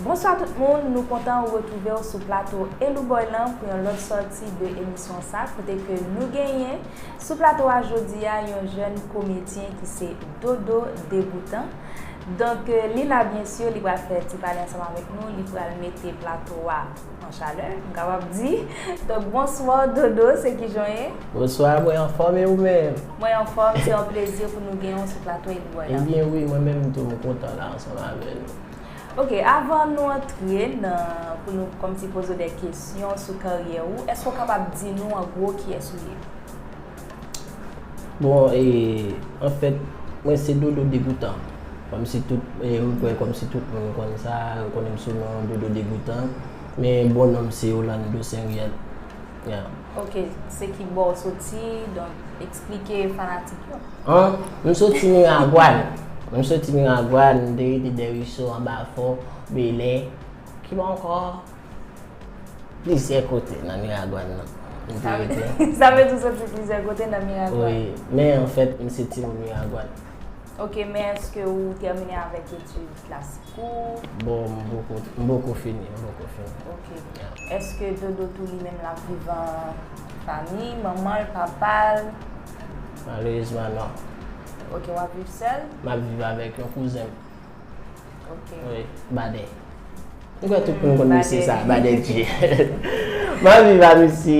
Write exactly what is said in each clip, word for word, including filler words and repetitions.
Bonswa tout moun, nou kontan retwouve w sou plato Elou Boy lan pou yon lòt sòti de emisyon sa, kote ke nou genyen sou plato a jodi a yon jèn komedyen ki se Dodo Degoutan. Donk, euh, li la, byen si, li pral fè ti pale ansanm avèk nou, li pral mete plato a an chalè, m kapab di. Donk, bonswa Dodo, se kijan w ye? Bonswa, mwen anfòm e ou menm? Mwen anfòm, se yon plezi pou nou genyen w sou plato Elou Boy lan. Ebyen wi, mwen menm tou, m kontan la ansanm avè nou. Ok, avan nou antre nan, pou nou kòmsi poze w de kesyon sou karyè ou, èske w kapab di nou an gwo kiyès ou ye? Bon, e, anfèt, mwen se Dodo Degoutan. Kòmsi tout, e, m kwè kòmsi tout moun konn sa, yo konnen m sou non Dodo Degoutan. Men bon non m se Orlando Saint Riel. Yeah. Ok, se ki bò w soti, donk eksplike fanatik yo. An, m soti Miragwàn. M soti Miragwàn, m te rete Dèriso, anba Fò, Belè. Ki bò ankò? Plizyè kote nan Miragwàn nan. M te rete. Sa vle di w soti plizyè kote nan Miragwàn? Wi, men anfèt, m se timoun Miragwàn. Ok, men èske ou tèmine avèk etid klasik ou? Bon, m poko, m poko fini, m poko fini. Ok. Yeah. Èske Dodo tou li menm l ap viv an fanmi, manman l, papa l? Malerezman, non. Ok, w ap viv sèl? M ap viv avèk yon kouzen m. Ok. Wi, Badè. M kwè tout moun konn misye sa, Badè Dje. M ap viv a misye.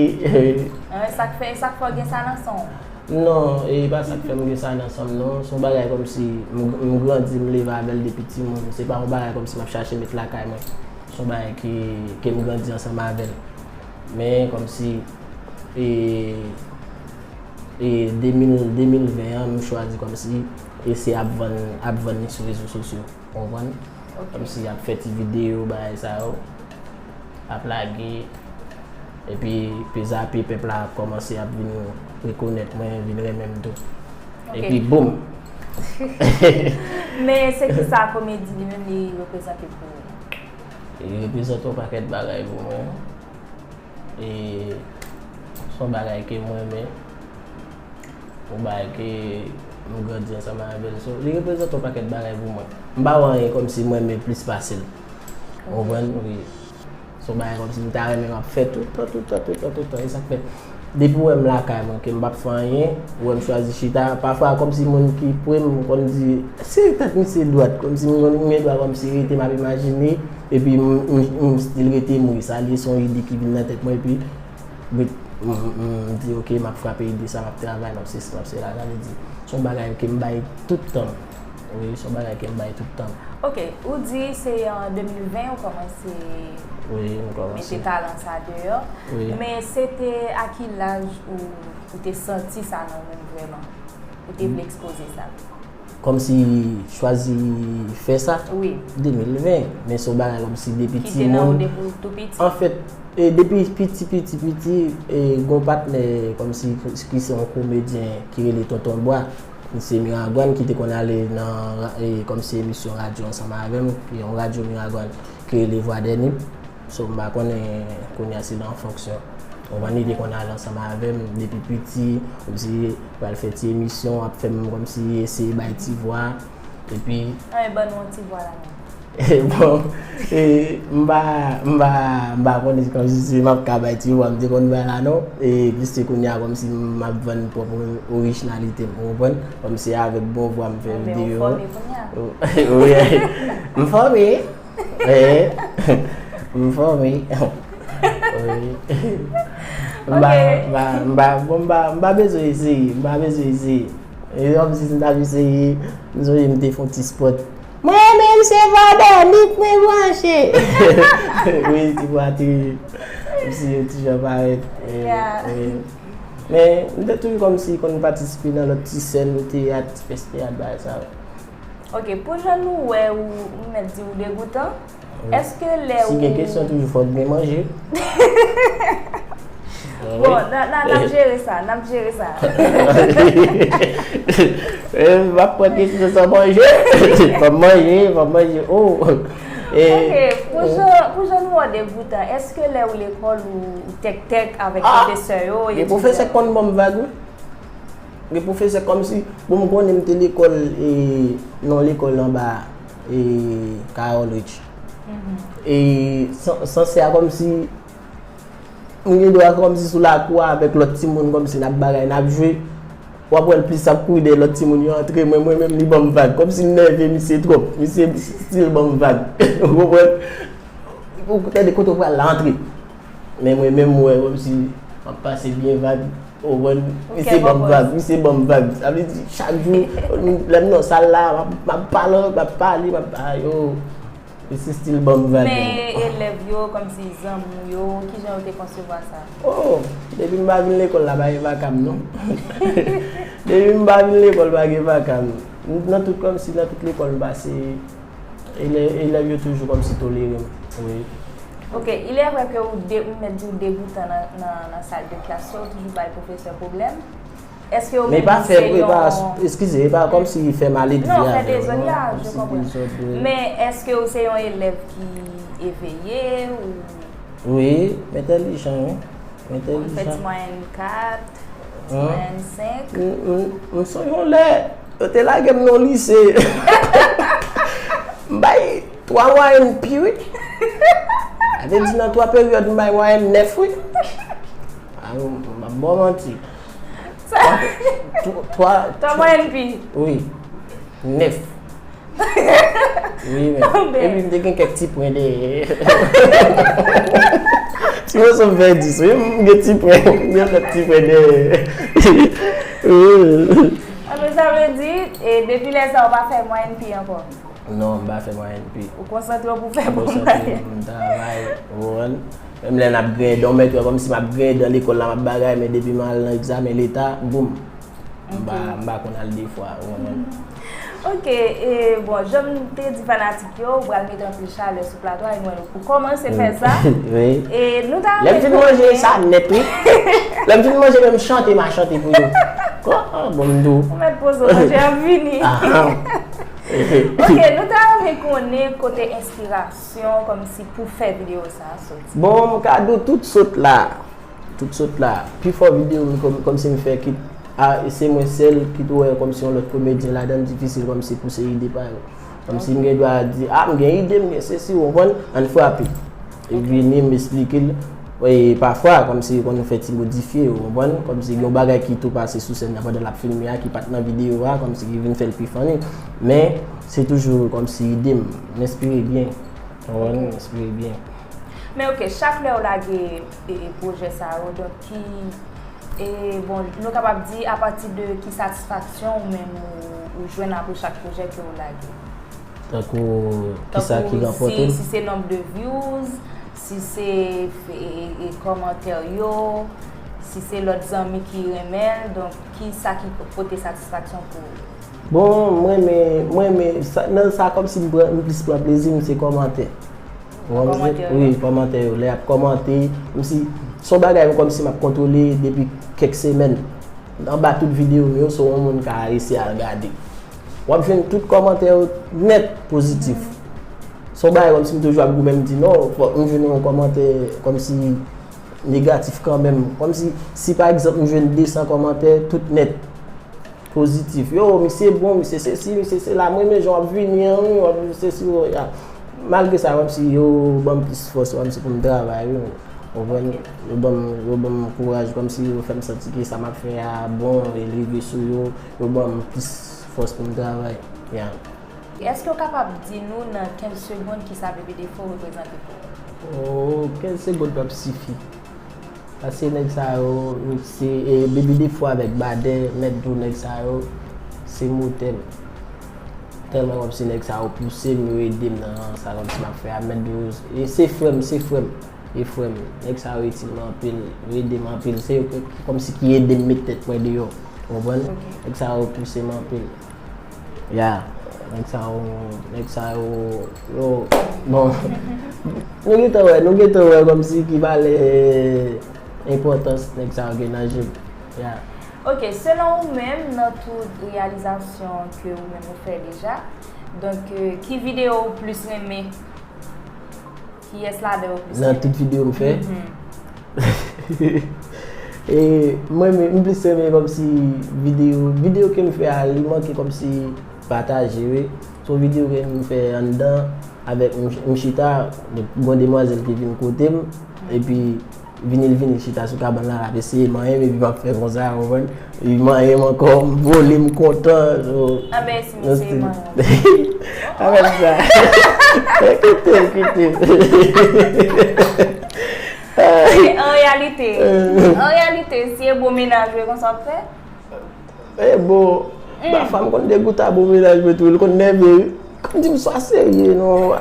Ah, sa k fè, sa k fè w gen sa nan san w? Non, e pa sa k fè m gen sa nan san m, non. Se yon bagay kòmsi m, m grandi, m leve avè l depi timoun. Se pa yon bagay kòmsi m ap chache met lakay mwen. Se yon bagay ke, ke m grandi ansanm avè l. Men kòmsi, e, e de mil, de mil ven an, m chwazi kòmsi eseye ap vann, ap vann li sou rezo sosyo. Ou konprann? Ok. Kòmsi ap fè ti videyo, bagay sa yo, ap lage, epi pezape pèp la ap kòmanse ap vin rekonèt mwen, vin renmen m tou. Ok. Epi boum! Men se ki sa komedi li menm li reprezante pou ou? Li reprezante yon pakèt bagay pou mwen. E se yon bagay ke m renmen. Yon bagay ke m grandi ansanm avè l. So, li reprezante yon pakèt bagay pou mwen. M pa wè anyen kòmsi m renmen plis pase l. Ou konprann? Wi. Se yon bagay kòmsi m ta renmen m ap fè toutan, toutan, toutan, toutan. E sa k fè, depi w wè m lakay mwen, ke m p ap fè anyen, ou wè m chwazi chita, pafwa kòmsi moun ki pre m konn di, si tèt misye dwat, kòmsi m konn gen dwa kòmsi rete, m ap imajine, epi m, m, m still rete, m wi, sa li se yon ide ki vin nan tèt mwen, epi, but, m, m, m di, ok, m ap frape ide sa, m ap travay, m ap sesi, m ap sela, sa vle di, se yon bagay ke m bay tout tan m. Wi, se yon bagay ke m bay tout tan m. Ok, ou di se an de mil ven ou kòmanse mete talan sa deyò. Wi, m kòmanse. Wi. Men se te a ki laj ou, ou te santi sa nan ou menm vrèman? Ou te vle ekspoze sa? Kòmsi chwazi fè sa? Wi. De mil ven, men se yon bagay kòmsi depi timoun. Ki te nan ou depi w tou piti? Anfèt, e, depi piti, piti, piti, e, gon patnè kòmsi ki se yon komedyen ki rele Tonton Bwa. Se Miragwàn ki te konn ale nan ra-, e, kòmsi emisyon radyo ansanm avè m, ki yon radyo Miragwàn ki rele Vwa dè Nip. So, m pa konnen kounye a si l an fonksyon. Ou konprann, li te konn ale ansanm avè m depi piti, kòmsi pral fè ti emisyon, ap fè m kòmsi eseye bay ti vwa, epi. Anyen, ban nou yon ti vwa la menm. Bon, e, m pa, m pa, m pa konnen kòmsi si m ap ka bay ti vwa m te konn bay la non. E, piske kounye a kòmsi m ap vann pwòp orijinalite m, ou konprann? Kòmsi avèk bon vwa m fè videyo. Anben, ou fòme kounye a. Wi, m fòme. E, m fòme. Wi. M pa, m pa, m pa, bon, m pa, m pa bezwen eseye, m pa bezwen eseye. E kòmsi si m t ap eseye, m sonje m te fè yon ti spòt. Mwen menm se Vwa dè Nip mwen branche. Wi, ti vwa ti, m si yo ti jan parèt. E, e. Men, m te toujou kòmsi konn patisipe nan lòt ti sèn, teyat, ti pyès teyat, bagay sa yo. Ok, pou jan nou wè ou, m mèt di ou degoutan, wi. Èske lè ou. Si gen kesyon toujou fòk gen manje. Bon, n a, n a, n ap jere sa, n ap jere sa. E, m ap pran kesyon san manje. Fò m manje, fò m manje. Oh. E, ok, pou jan, pou jan nou wè w degoutan, èske lè ou lekòl ou tèktèk avèk pwofesè yo, etidyan yo? Gen pwofesè k konn ban m vag, wi. Gen pwofesè kòmsi, bon, m konnen m te lekòl, e, nan yon lekòl anba, e, Carol Rich. E san- sanse a kòmsi, m gen dwa kòmsi sou lakou a avèk lòt timoun, kòmsi n ap bagay, n ap jwe. W ap wè l plis ap kouri dèyè lòt timoun yo antre. Mwen, mwen menm, li ban m vag. Kòmsi m nève misye twòp. Misye stil ban m vag. Ou konprann? Ou tande kote w pral la, antre. Men mwen menm, mwen, kòmsi m ap pase byen vag. Ou konprann? Misye ban m vag, misye ban m vag. Sa vle di, chak jou, lè m nan sal la, m ap, m ap pale, m ap pale, m ap, ayo. Misye stil ban m vag. Men elèv yo, kòmsi zanmi w yo, kijan yo te konsevwa sa? Oh, depi m pa vin lekòl la, pa gen vaka m non. Depi m pa vin lekòl, pa gen vaka m. Nan tout, kòmsi nan tout lekòl m pase, elè- elèv yo toujou kòmsi tolere m. Wi. Ok, il est vrai que ou de, ou mèt di w degoutan nan, nan, nan sal de klas, ou toujou bay pwofesè pwoblèm. Èske ou menm se yon... Men pa fè, e pa, eskize, e pa kòmsi fè maledi avè w non, kòmsi dezòd, wi. Men èske ou se yon elèv ki eveye ou... Wi, m entèlijan, wi. M entèlijan. Ou fè ti mwayèn kat, ti mwayèn senk? M, m, m sonje yon lè, yo te lage m nan lise. M bay twa mwayèn pi, wi. Sa vle di nan twa peryòd, m bay mwayèn nèf, wi. A, m ap ba w manti. Twa, twa, twa mwayèn pi. Wi. Nèf. Wi, men. Epi m te gen kèk ti pwen dèyè. Ti moso m fè dis, wi, m gen ti pwen, m gen kèk ti pwen dèyè. Wi. Anben, sa vle di, e, depi lè sa a, ou pa fè mwayèn pi ankò? Non, m pa fè mwayèn pi. Ou konsantre w pou fè bon bagay. M konsantre m pou m travay, ou konprann? Menm lè n ap griyen dan, ou mèt wè kòmsi m ap griyen dan lekòl la, m ap bagay, men depi m al nan egzamen leta, boum. M pa, m pa konn al de fwa, ou konprann? Ok, e, bon, jan m te di fanatik yo, ou pral mete anpil chalè sou plato a, e nou wè nou pou kòmanse fè sa. Wi. E nou ta renmen konnen. Lè m fin manje sa nèt, wi. Lè m fin manje, menm chante, m a chante pou yo. Kwa? Ah, bon, m di w. Ou mèt poze w manje ap vini. Ah, ah. Ok, nou ta renmen konnen kote enspirasyon kòmsi pou fè videyo sa a soti. Bon, m ka di w tout sot la. Tout sot la. Pifò videyo m kòm, kòmsi m fè kit, a, se mwen sèl, kit ou wè kòmsi yon lòt komedyen ladan l, difisil kòmsi pou se ide pa yo. Kòmsi m gen dwa di, a, m gen ide, m gen sesi, ou konprann? Ann frape. E vini, m esplike l. E pafwa, kòmsi yo konn fè ti modifye, ou konprann? Kòmsi gen yon bagay ki tou pase sou sèn nan pandan l ap filme a, ki pa t nan videyo a, kòmsi ki vin fè l pi funny. Men, se toujou kòmsi ide m, m enspire byen. Ou konprann? M enspire byen. Men ok, chak lè w lage, e, e, pwojè sa yo, donk ki, e, bon, nou kapab di apati de ki satisfaksyon ou menm ou, ou jwenn apre chak pwojè ke w lage? Tankou, kisa ki ranpòte m? Si, si se nonb de views, si se, e, e, e, kòmantè yo, si se lòt zanmi ki renmen l, donk, kisa ki pote satisfaksyon pou ou? Bon, mwen renmen, mwen renmen, sa, nan sa kòmsi m pran, m plis pran plezi m, se kòmantè. Ou konprann? Kòmantè yo. Wi, kòmantè yo. Lè y ap kòmante, kòmsi, se yon bagay kòmsi m ap kontwole depi kèk semèn. Anba tout videyo m yo, se yon moun ka eseye al gade. W ap jwenn tout kòmantè yo nèt pozitif. Se yon bagay kòmsi m toujou ap goumen, m di non, fòk m jwenn yon kòmantè kòmsi negatif kanmenm. Kòmsi, si pa egzanp m jwenn de san kòmantè, tout nèt pozitif. Yo, misye bon, misye sesi, misye sela, m renmen jan w ap vini an, wi, w ap sesi, yo, ya. Malgre sa, kòmsi yo ban m plis fòs, kòmsi pou m travay, wi. Ou konprann? Yo ban m, yo ban m kouraj, kòmsi yo fè m santi ke sa m ap fè a bon, e l rive sou yo, yo ban m plis fòs pou m travay. Ya. Èske w kapab di nou nan kenz segonn kisa Baby Defo reprezante pou ou? Oh, kenz segonn p ap sifi. Paske nèg sa yo, se, e, Baby Defo avèk Badè, mèt di w nèg sa yo, se motè m. Tèlman kòmsi nèg sa yo pouse m, yo ede m nan sa kòmsi m ap fè a, mèt di w, e se frè m, se frè m, e frè m. Nèg sa yo itil m anpil, yo ede m anpil, se yo ki, kòmsi ki ede m met tèt mwen deyò, ou konprann? Ok. Nèg sa yo pouse m anpil. Ya, nèg sa yo, nèg sa yo, yo, bon, nou gentan wè, nou gentan wè kòmsi ki valè enpòtans nèg sa yo gen nan je m. Ya. Ok, selon ou menm, nan tout reyalizasyon ke ou menm ou fè deja, donk, euh, ki videyo ou plis renmen? Kiyès ladan yo plis renmen? Nan tout videyo m fè? Mhm. E mwen menm, m plis renmen kòmsi videyo, videyo ke m fè a, li manke kòmsi pataje, wi. Se yon videyo ke m fè anndan avèk m, m chita, gon demwazèl ki vin kote m, epi vini l vini chita sou kabann la, l ap eseye manyen m, epi m ap fè konsa, ou konprann? Epi manyen m ankò, m vole, m kontan. So, anben, si m eseye manyen w. Avèk sa. Kite, kite. An reyalite, an reyalite, si e bon menaj ou e konsa w ap fè? E bon, pafwa m konn degoute a bon menaj mwen tou, li konn nève wi. Konn di m swa serye non.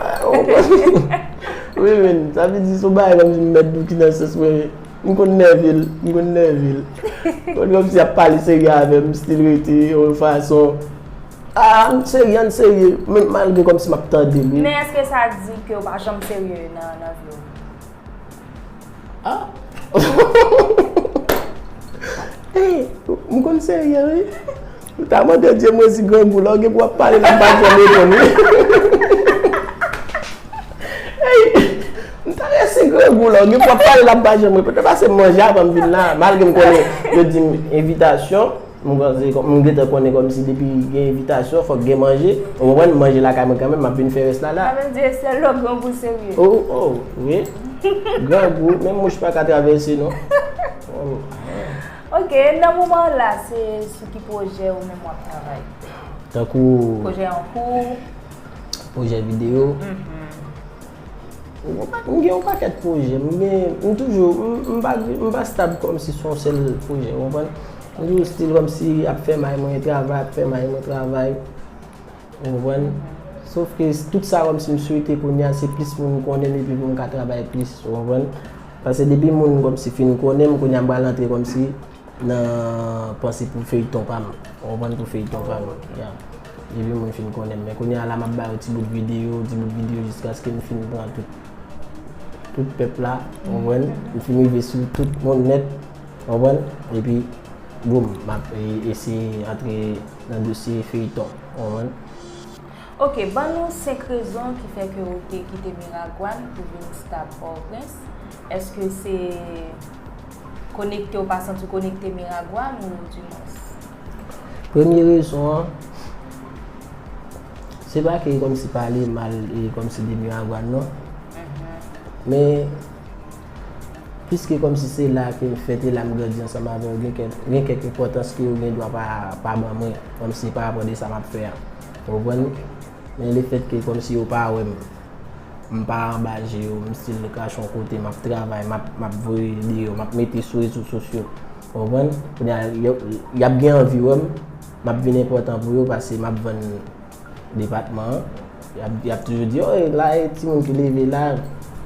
Wi men, sa vle di se yon bagay kòmsi m mèt di w ki nan sans mwen. M konn nève l, m konn nève l. Konn kòmsi ap pale serye avè m, still rete yon fason. Ah, ann serye, ann serye. Men malgre kòmsi m ap tande l wi. Men èske sa di ke w pa janm serye nan, nan vi w? Ah! Hey, m konn serye wi. Ou ta mande Dye mwen si grangou la, ou gen pou w ap pale la, m pa janm reponn wi. Hey, m ta resi grangou la, ou gen pou w ap pale la, m pa janm reponn. Pase m manje avan m vin la, malgre m konnen yo di m envitasyon. M panse, m gentan konnen kòmsi depi gen envitasyon, fòk gen manje. Ou konprann, manje lakay mwen kanmenm, m ap vin fè rès la la. Sa vle di e sèl lè w grangou serye. Oh, oh, wi. Grangou, menm mouch pa ka travèse non. Oh. Ok, nan moman la, se sou ki pwojè ou menm w ap travay? Tankou pwojè an kou? Pwojè videyo. Mhm. M gen yon pakèt pwojè. M gen, m toujou, m, m pa, m pa stab kòmsi sou yon sèl pwojè, ou konprann? M toujou still kòmsi ap fè may mwen travay, ap fè may mwen travay. Ou konprann? Sof ke tout sa kòmsi m swete kounye a, se plis moun konnen m epi pou m ka travay plis, ou konprann? Paske depi moun kòmsi fin konnen m, kounye a m pral antre kòmsi nan panse pou feyton pa m. Ou konprann, pou feyton pa m. Ya. Epi moun fin konnen m. Men kounye a la, m ap ba yo ti bout videyo, ti bout videyo, jiskaske m fin pran tout, tout pèp la. Ou konprann? M fin rive sou tout moun nèt. Ou konprann? Epi, boum, m ap e, eseye antre nan dosye feyton. Ou konprann? Ok, ban nou senk rezon ki fè ke ou te kite Miragwàn pou vin stab Pòtoprens. Èske se konekte, ou pa santi w konekte Miragwàn ou dimwens? Premye rezon an, se pa ke kòmsi pale mal e kòmsi de Miragwàn non. Mhm. Men, piske kòmsi se la ke m fèt e la m grandi ansanm avè w, gen kèk, gen kèk enpòtans ke yo gen dwa pa, pa ban mwen, kòmsi pa rapò de sa m ap fè a. Ou konprann? Men lefètke kòmsi yo pa wè m, m pa anba je yo, m still kache yon kote, m ap travay, m ap, m ap voye deyò, m ap mete sou rezo sosyo. Ou konprann? Kounye a, yo, y ap gen anvi wè m, m ap vin enpòtan pou yo, paske m ap vann depatman an. Y ap, y ap toujou di, "Oh, e la, e timoun ki leve la,"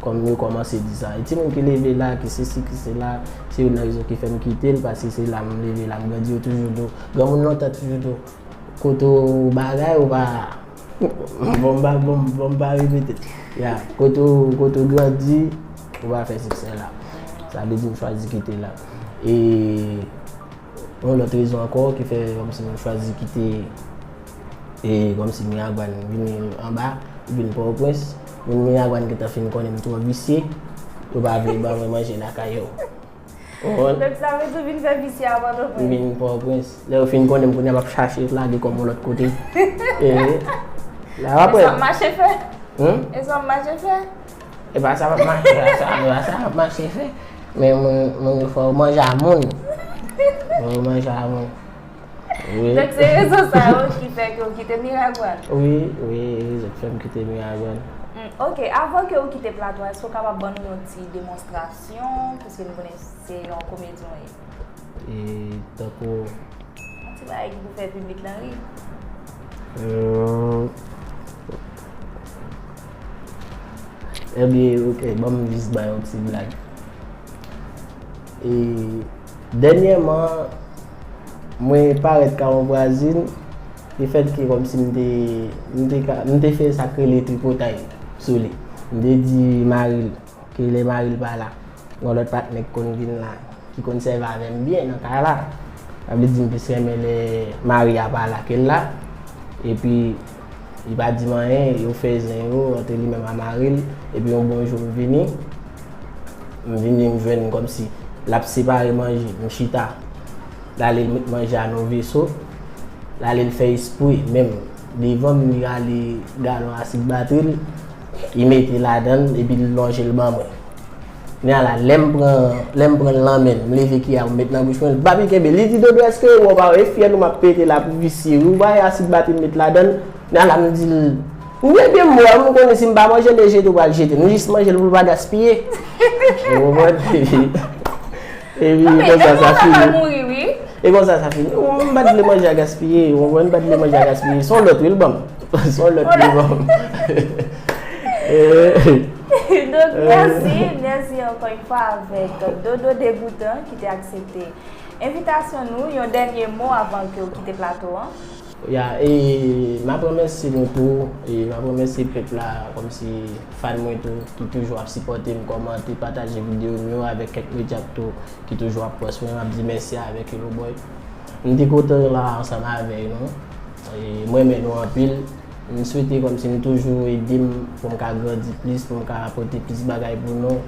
kòm yo kòmanse di sa. "E timoun ki leve la, ki sesi, ki sela," se youn nan rezon ki fè m kite l, paske se la m leve, la m grandi, yo toujou di w, granmoun lontan toujou di w, kote w bagay, ou pa, bon, m pa, bon, bon, m pa repete. Ya, kote w, kote w grandi, ou pa fè siksè la. Sa vle di m chwazi kite la. E yon lòt rezon ankò ki fè kòmsi m chwazi kite, e kòmsi Miragwàn vini anba, vin Pòtoprens. Moun Miragwàn gentan fin konnen m twò visye, yo pa vle ban mwen manje lakay yo. Ou konprann? Donk sa vle di w vin fè visye a Pòtoprens? M vin Pòtoprens. Lè yo fin konnen m kounye a, m ap chache lage kò m yon lòt kote. E la w ap wè. E sa w ap mache fè? Hmm? E sa w ap mache fè? E pa sa m ap mache fè, sa, e pa sa m ap mache fè. Men moun, moun yo fò yo manje a moun. Fò yo manje a moun. Wi. Donk se rezon sa yo ki fè ke w kite Miragwàn? Wi, wi, e rezon ki fè m kite Miragwàn. Hmm, ok, avan ke w kite plato a, èske w kapab ban nou yon ti demonstrasyon? Piske nou konnen se yon komedyen w ye. E tankou yon ti bagay ki pou fè piblik lan ri. Hmm. Ebyen, ok, ban m jis bay yon ti blag. E dènyèman, mwen parèt ka yon vwazin, lefètke kòmsi m te, m te ka, m te fè sa k rele tripotay sou li. M te di mari l, ke lè mari l pa la, gen yon lòt patnè k konn vin la, ki konn sèvi avè m byen nan kay la. Sa vle di m plis renmen lè mari a pa la ke l la. Epi, li pa di m anyen, yo fè zen yo, ant li menm a mari l. Epi yon bon jou m vini, m vini m jwenn kòmsi l ap separe manje, m chita. L ale l met manje a nan yon veso, l ale l fè espre menm. devan m, li rale galon asid batri l, li mete ladan l, epi l lonje l ban mwen. Kounye a la, lè m pran, lè m pran l nan men l, m leve kiyè a, m met nan bouch mwen, l pa vin kenbe. Li di, "Dodo, èske ou pa wè fyèl ou m ap pete la pou visye wi? Ou pa wè asid batri m met ladan l?" Kounye a la, m di l, m byen byen m wè, m konnen si m pa manje l, e jete ou pral jete. M jis manje l pou l pa gaspiye. Ou konprann? Epi, epi, konsa sa fini. E konsa sa fini. Ou, m pa t vle manje a gaspiye. Ou konprann? M pa t vle manje a gaspiye. Se yon lòt wi l ban m. Se yon lòt li ban m. Eh, Donk, mèsi, mèsi ankò yon fwa avèk Dodo Degoutan ki te aksepte envitasyon nou. Yon dènye mo avan ke w kite plato an? Ya, e m ap remèsye nou tou, e m ap remèsye pèp la, kòmsi fan mwen tou, ki toujou ap sipòte m, kòmante, pataje videyo m yo avèk kèk medya tou, ki toujou ap pwòs mwen, m ap di mèsi avèk Eloboy. M te kontan la ansanm avèk nou. E m renmen nou anpil. M swete kòmsi nou toujou ede m pou m ka grandi plis, pou m ka pote plis bagay pou nou.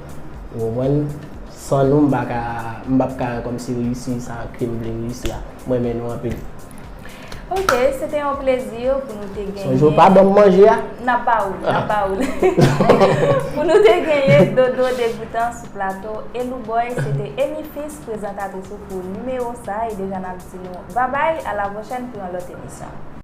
Ou konprann? San nou, m pa ka, m p ap ka kòmsi reyisi sa ke m vle reyisi a. M renmen nou anpil. Ok, se te yon plezi pou nou te genyen. Sonje w pa ban m manje a? N ap ba ou l, n ap ba ou l. Pou nou te genyen Dodo Degoutan sou plato Eloboy, se te Amy Fils, prezantatris ou pou nimewo sa, e deja n ap di nou babay, a la pwochèn pou yon lòt emisyon.